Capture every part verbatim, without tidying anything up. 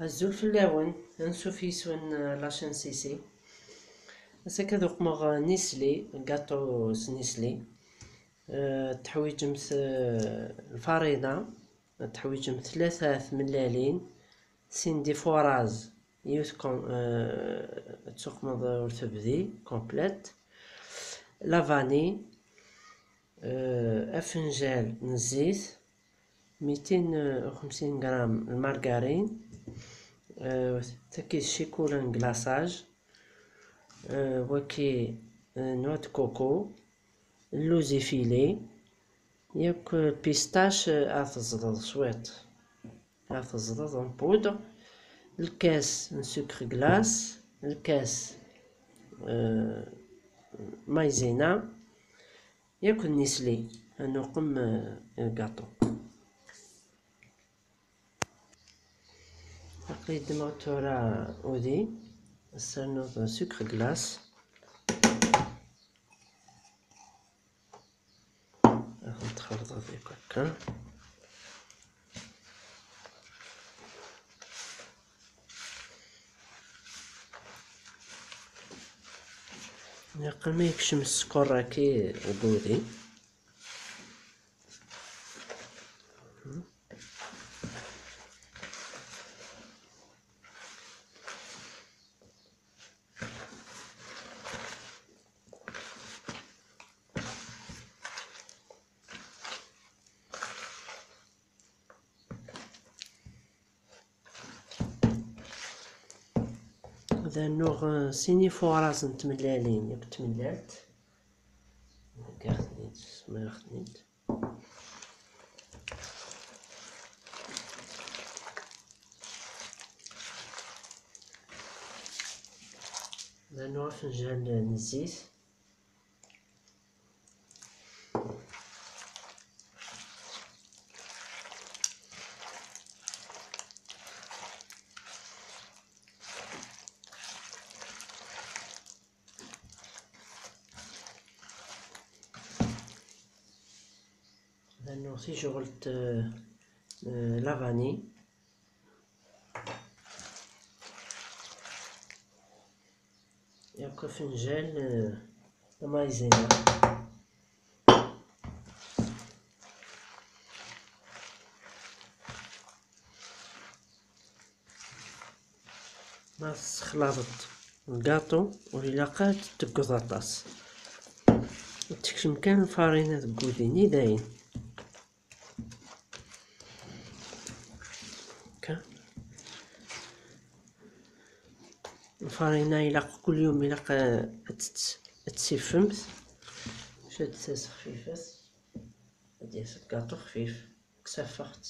Azul fell-awen, ansuf yis-wen, eh, la chaîne Sisi. Ass-agi ad uqmeɣ, eh, Nestlé, gaṭu s Nestlé. Eh, teḥwiǧemt, eh, lfarina, teḥwiǧemt tlata tmellalin, sin d ifuṛaẓ, yiwet com-, eh, ad tuqmeḍ ur tebdi, complète, la vanille, eh, afenjal n zzit, mitin u xemsin gram lmargarin, eh, tagi d ccikula n glaçage, eh, wagi, eh, noix de coco, lluz effilé, yakk pistache, eh, ad teẓḍeḍ cwiṭ, ad teẓḍeḍ en poudre, lkas n sucre glace, lkas, eh, maïzena, yakk Nestlé, ad nuqem, eh, lgaṭu. Aql-i ddmeɣ tura udi, ad s-ternuḍ sucre glace. Ad ten-txelḍeḍ yakk akka. Ilaq ma yekcem sskeṛ-agi deg udi. Ad rnuɣ, eh, sin ifuṛaẓ n tmellalin akked tmellalt. Heggaɣ-ten-id, smaraɣ-ten-id. Ad rnuɣ afenjal n zzit. Ad rnuɣ tijeɣelt, eh, eh, la vanille. Yakk afenjal, eh, n maïzena. Ma tessexlaḍeḍ lgaṭu, ur ilaq ara ad teggeḍ aṭas. Tekcem kan lfarina deg wudi-nni, dayen. Akka. Lfarina ilaq kul yum, ilaq, eh, ad tt-, ad tt-tifemt. Maca ad d-tas xfifet. Ad d-yas lgaṭu xfif. Kkes afeɣ-tt.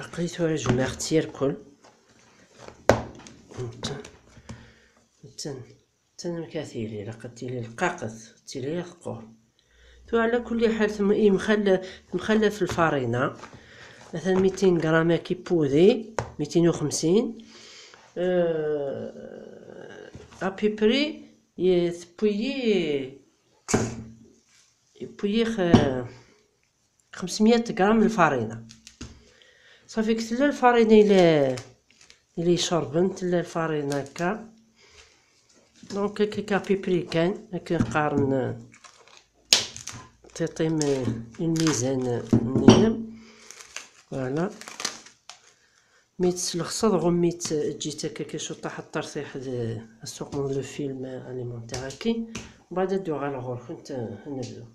Aql-i tura jemɛeɣ-tt irkul. Attan, attan, attan amek ara tili, ilaq ad tili rqaqet, ad tili ad teqqur. Tura, ɛla kulli ḥal, tem-, yemxal-, temxalaf lfarina. Atan mitin gram akka n wudi, mitin u xemsin. Euh, à peu près, ye-, tewwi-yi, yewwi-yi x-, xemsmya gram n lfarina. Ṣafi, tella lfarina ila, ila icerben, tella lfarina akka. Donc, akka, akka, à peu près kan, akken qqaren, eh, tiṭim, eh, lmizan, eh, nnem. Voilà. Mi tt-slexseḍ, ɣummi-tt, eǧǧ-itt akka, akka cwiṭ, ḥeṭṭer tiḥ d, ad tuqmeḍ le film alimentaire-agi. Mbeɛd ad d-uɣaleɣ ɣur-kent, eh, ad nebdu.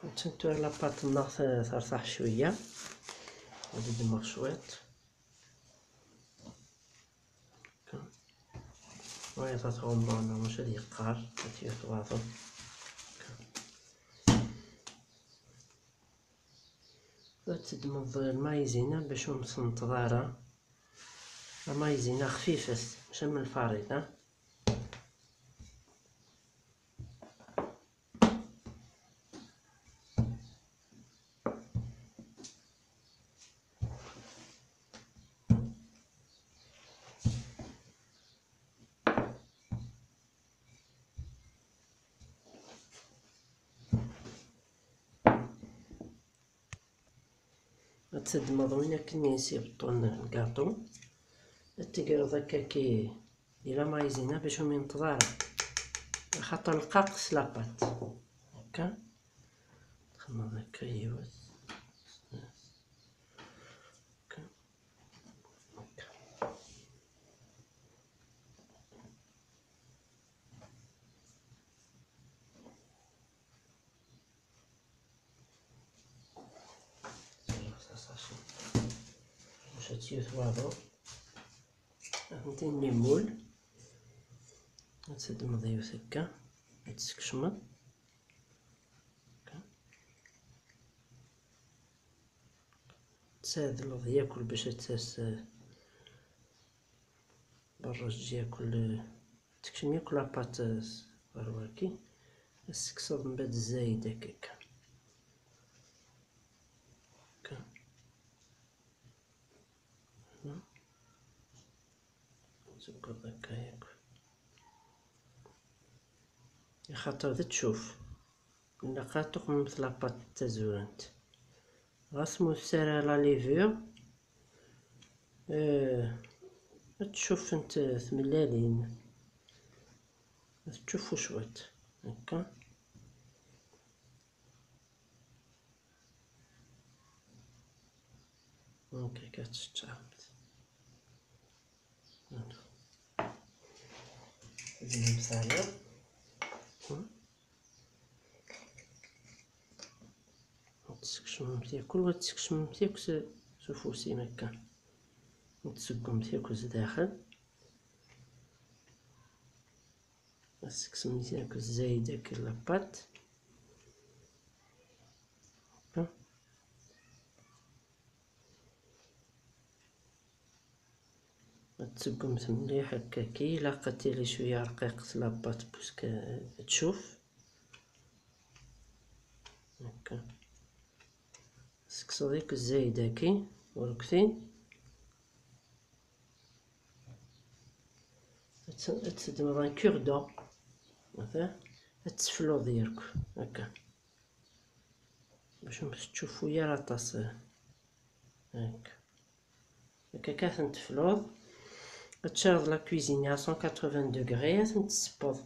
Attan tura la pâte-nneɣ t-, tertaḥ cwiya. Ad d-ddmeɣ cwiṭ. Wayeḍ ad tɣummeḍ, neɣ maca ad yeqqar, ad t-yaf wayeḍ. Ad teddmeḍ lmayizina bac ur m-tenṭeḍ ara. Lmayizina xfifet, maca am lfarina. Teddmeḍ win akken i s-ibeṭṭun lgaṭu, ad tegreḍ akka-ki di la maïzena bac ur m-yenṭeḍ ara, axaṭer lqaqet la pâte. Akka. Txedmeḍ akka yiwet. Akka. Akka. Bac ad tt-yut waḍu. Atenti les moules. Ad teddmeḍ yiwet akka, ad tt-skecmeḍ. Akka. Ad tɛedleḍ yakk bac ad tas, eh, berraǧ yakk, eh, tekcem yakk la pâte, eh, ɣer waki. Ad tekkseḍ mbeɛd zzayed akka. Akka. Tuggeḍ akka yakk. Axaṭer d tcuf. Ilaq ad tuqmemt la pâte d tazurant. Ɣas ma ur tess ara la levure, eh, ad tcufent tmellalin. Ad tcuffu cwiṭ. Akka. Akka, akka teččamt. Ad nemsali. Ad tsekcmemt yakk, ad tsekcmemt yakk s, s ufus-im akka. Ad tseggmemt yakk zdaxel. Ad tseksemt yakk zzayed akka la pâte. Akka. Ad tseggmemt mliḥ akka-ki, ilaq ad tili cwiya rqiqet la pâte parce que ad tcuf. Akka. Tekkseḍ yakk zzayed-agi ur ktin. Ad tt-, ad teddmeḍ un cure-dent. Ad tefluḍ yakk. Akka. Bac ur tettcuffu ara aṭas. Akka. Akka kan ad ten-tefluḍ. Ad tcerreḍ la cuisine à cent quatre-vingts degrés, ad ten-tessewweḍ.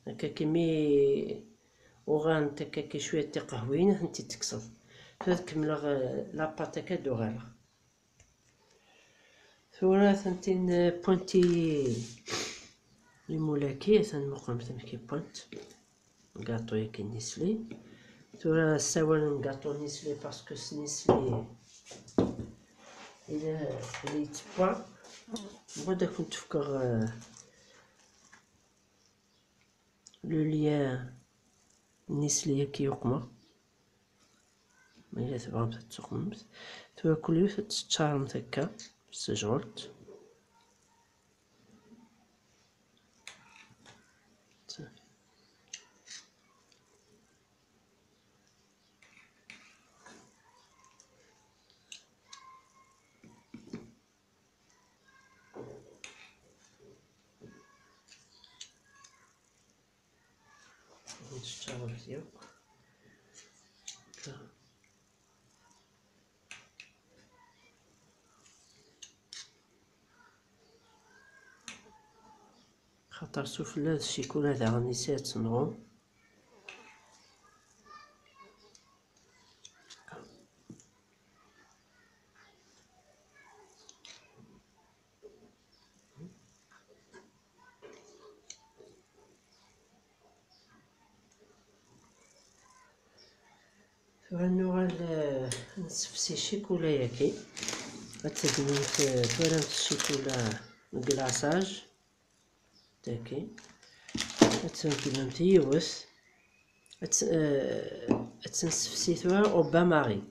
Akka kan mi uɣalent akka kan cwiya d tiqehwiyin, ad tent-id-tekkseḍ. Tura ad kemmleɣ, eh, la pâte akka ad d-uɣaleɣ. Tura ad tent-in, eh, pointi les moules-agi, atan muqlemt amek i wwant. Gâteau-agi n Nestlé. Tura ssawalen gâteau n Nestlé parce que s Nestlé i la, i la yettewwa. Newweḍ ad kent-fkeɣ, euh, le lien n Nestlé-agi uqmeɣ. Ma yella tebɣamt ad tuqmemt. Tura kul yiwet ad tt-teččaremt akka s tejɣelt. Teččaremt yakk. Xaṭer sufella d ccikula daɣen i s-ad tenɣu. Tura nuɣal, eh, nessefsi ccikula-yagi. Ad teddmemt, eh, turamt ccikula n glaçage. Dagi. Ad treglemt yiwet. Ad tt-, eh, ad tt-nessefsi tura au bain-marie.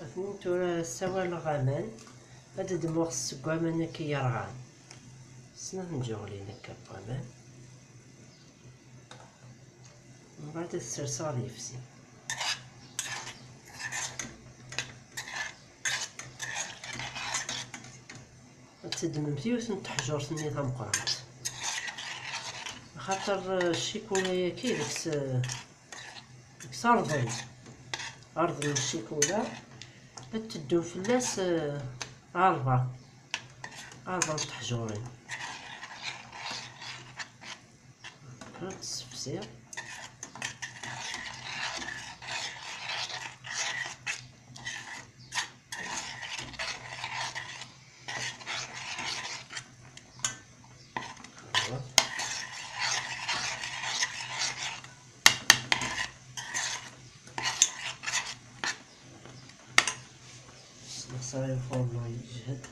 Atni tura ssawaleɣ aman. Ad d-ddmeɣ seg waman akka yerɣan. Snat n tjeɣlin akka n waman. Mbeɛd ad sserseɣ ad yefsi. Ad teddmemt yiwet n teḥjurt-nni tameqqrant. Axaṭer, eh, ccikula-yagi deg-s, eh, Deg s rrḍen, rrḍen n ccikula, ad teddun fell-as, eh, ṛebɛa, ṛebɛa n teḥjurin. Ad tessefsiɣ. Sneɣ sɛiɣ lfurma yejhed.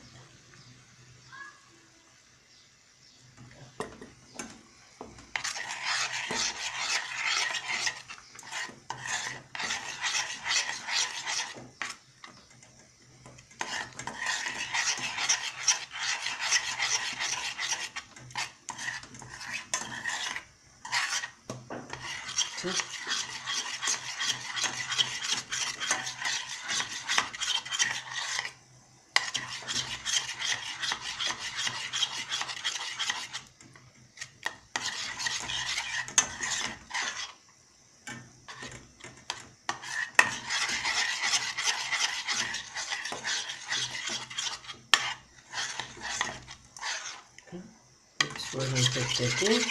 Swala n tattakin.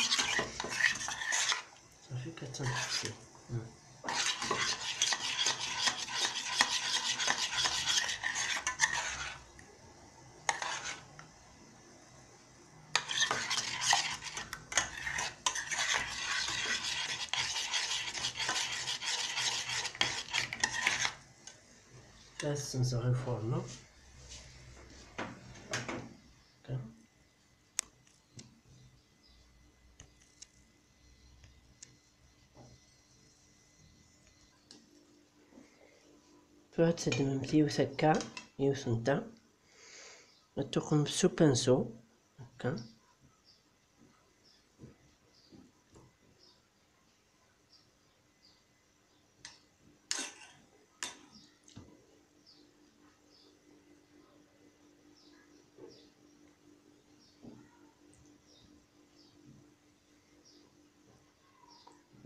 Safi, ka tt-nḥebsi. Ad senseɣ ifurma. Tura ad teddmemt yiwet akka, yiwet n ta, ad tuqmemt s upinceau, akka.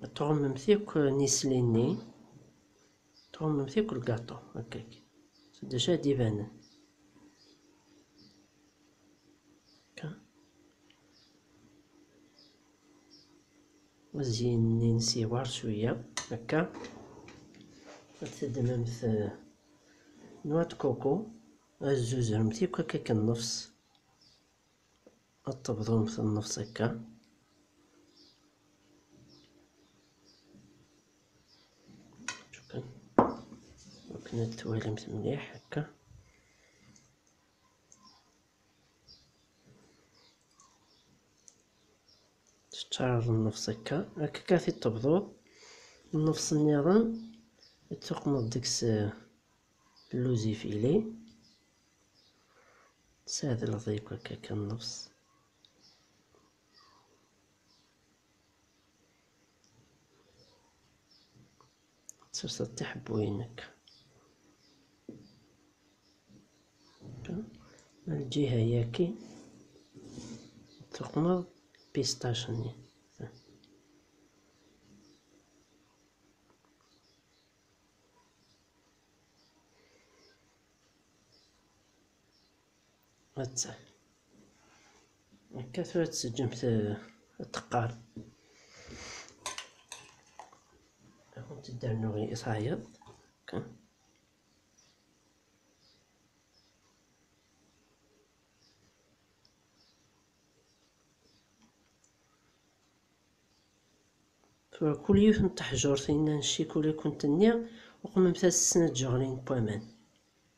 Ad tɣummemt akk nisli-nni, tɣummemt akk lgaṭu, hakkak. D acu ad d-ibanen. Akka. Azyin-nni-ines yewɛer cwiya, akka. Ad teddmemt, eh, noix de coco, ad tzuzremt akk akka nnefs. Ad tebḍumt nnefs akka. Cukkan. Akken ad twalimt mliḥ akka. Teččareḍ nnefs akka, akka ka t-id-tebḍuḍ. Nnefs nniḍen ad tuqmeḍ deg-s, eh, lluz ifili. Tesɛedleḍ yakk akka kan nnefs. Tesserseḍ tiḥebbuyin akka. Lǧiha-yaki tuqmeḍ pistache-nni. Atta. Akka tura ad teǧǧemt, eh, ad teqqar. Ad kent-d-rnuɣ i tayeḍ. Akka. Tura kul yiwet n teḥjurt-inna n ccikula i kent-nniɣ, uqmemt-as snat tjeɣlin n waman.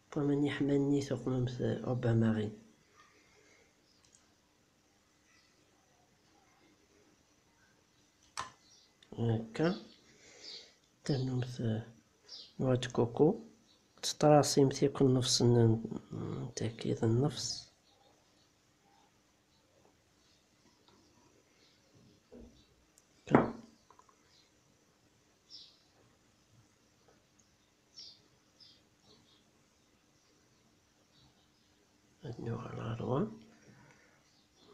N waman yeḥman-nni tuqmemt, eh, au bain-marie. Akka. Ternumt, eh, noix de coco. Teṭrasimt yakk nnefs n, n taki d nnefs. Akka. Ad nuɣal ɣer wa.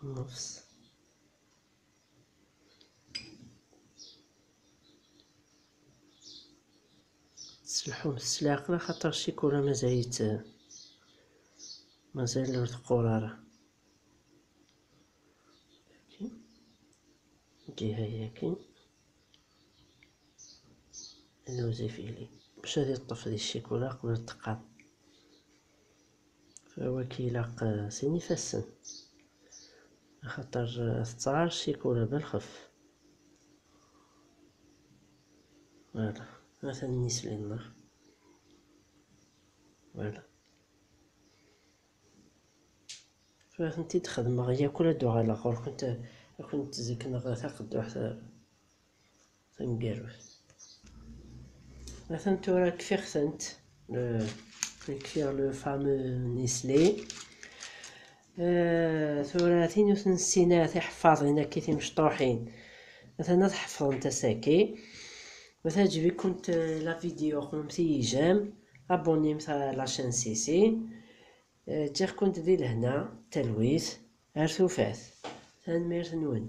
Nnefs. Tselḥumt s leɛqel, axaṭer ccikula mazal-itt, mazal ur teqqur ara. Ǧiha-yaki, lewzif ili, bac ad iṭṭef di ccikula qbel teqqar. Waki ilaq, eh, sin ifassen, axaṭer, eh, tettɣar ccikula balxef. Voilà, atan nisli-nneɣ. Voilà. Tura ad tent-id-xedmeɣ yakk, ad d-uɣaleɣ ɣur-kent, ad kent-zekneɣ taqedduḥt tameggarut. Atan tura kfiɣ-tent, le, kfiɣ le fameux Nestlé. Euh, tura tin ur t-nessin ara, tiḥeffaḍin-agi timecṭuḥin, atan ad ḥeffḍent ass-agi. Ma teɛǧeb-ikent, euh, la vidéo, xnumt-iyi j'aime, abonnimt à la chaîne Sisi. Euh, ǧǧiɣ-kent di lehna, talwit, ar tufat. Tanemmirt-nwen.